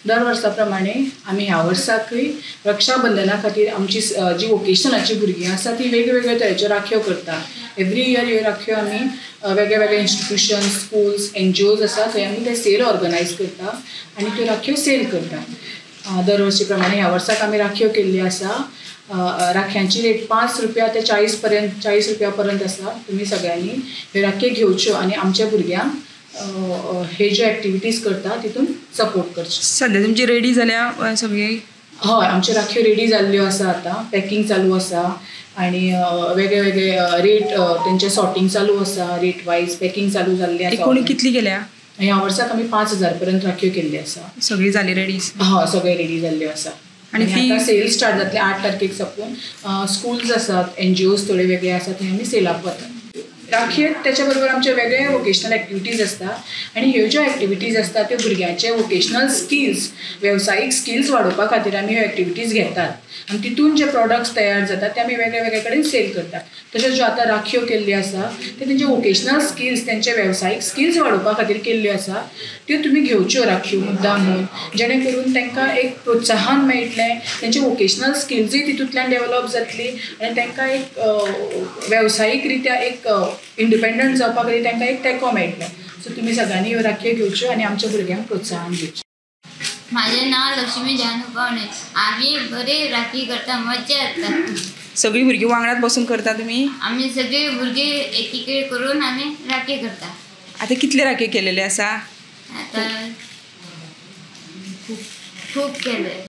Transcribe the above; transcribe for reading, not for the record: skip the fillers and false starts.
दर वर्सा प्रमाणे आमी ह्या वर्साकूय रक्षाबंधना खातीर आमची जी वोकेशनलाची भुरगीं आसा ती वेगवेगळे तरेच्यो राखयो करता. एवरी इयर ह्यो राखयो आमी वेगळे वेगळे इन्स्टिट्युशन्स, स्कुल्स, एनजीओज आसा थंय आमी ते सेल ऑर्गनायज करता आनी त्यो राखयो सेल करता. दर वर्सी प्रमाणे ह्या वर्साक आमी राखयो केल्ल्यो आसा. राख्यांची रेट 5 रुपया ते 40 रुपया पर्यंत आसा. तुमी सगळ्यांनी ह्यो राखयो घेवच्यो आनी आमच्या भुरग्यांक हे ज्यो एक्टिविटीज करता तितून सपोर्ट करचे. सद्या तुमची रेडी जाल्या सगळी? हय, आमच्यो राखयो रेडी जाल्ल्यो आसा. आतां पॅकींग चालू आसा आनी वेगळे वेगळे रेट तेंचे सॉर्टिंग चालू आसा. रेट वायज पॅकींग चालू जाल्लें आसा. एकूण कितली केल्या ह्या वर्साक? आमी 5000 पर्यंत राखयो केल्ल्यो आसा. सगळी जाली रेडी? हय, सगळे रेडी जाल्ल्यो आसा. आनी आतां सेल स्टार्ट जातले 8 तारखेक साकून. स्कुल्स आसात, एनजीओज थोडे वेगळे आसात थंय आमी सेलाक वतात. राखयेत त्याच्या बरोबर आमचे वेगळे वोकेशनल एक्टिविटीज आसता आनी ह्यो ज्यो एक्टिविटीज आसता त्यो भुरग्यांचे वोकेशनल स्किल्स, वेवसायीक स्किल्स वाडोवपा खातीर आमी ह्यो एक्टिविटीज घेतात आनी तितून जे प्रोडक्ट्स तयार जातात ते आमी वेगळे वेगळे कडेन सेल करतात. तशेंच ज्यो आतां राखयो केल्ल्यो आसा ते तेंचे वोकेशनल स्किल्स, तेंचे वेवसायीक स्किल्स वाडोवपा खातीर केल्ल्यो आसा. त्यो तुमी घेवच्यो राखयो मुद्दाम म्हणून, जेणे करून तांकां एक प्रोत्साहन मेळटलें, तेंचे वोकेशनल स्किल्सूय तितूंतल्यान डेवलप जातली आनी तांकां एक वेवसायीक रित्या एक इंडिपेंडंट जावपा खातीर तांकां एक तेंको मेळटलो. सो तुमी सगळ्यांनी ह्यो राखयो घेवच्यो आनी आमच्या भुरग्यांक प्रोत्साहन दिवचें. माझे नाव लक्ष्मी जानू पावणे. आमी बरी राखी करता, मज्जा येता. सगळी भुरगीं वांगडात बसून करता तुमी? आमी सगळी भुरगीं एकीकडे करून आमी राखी करता. आतां कितले राखी केलेले आसा? आतां खूब केले.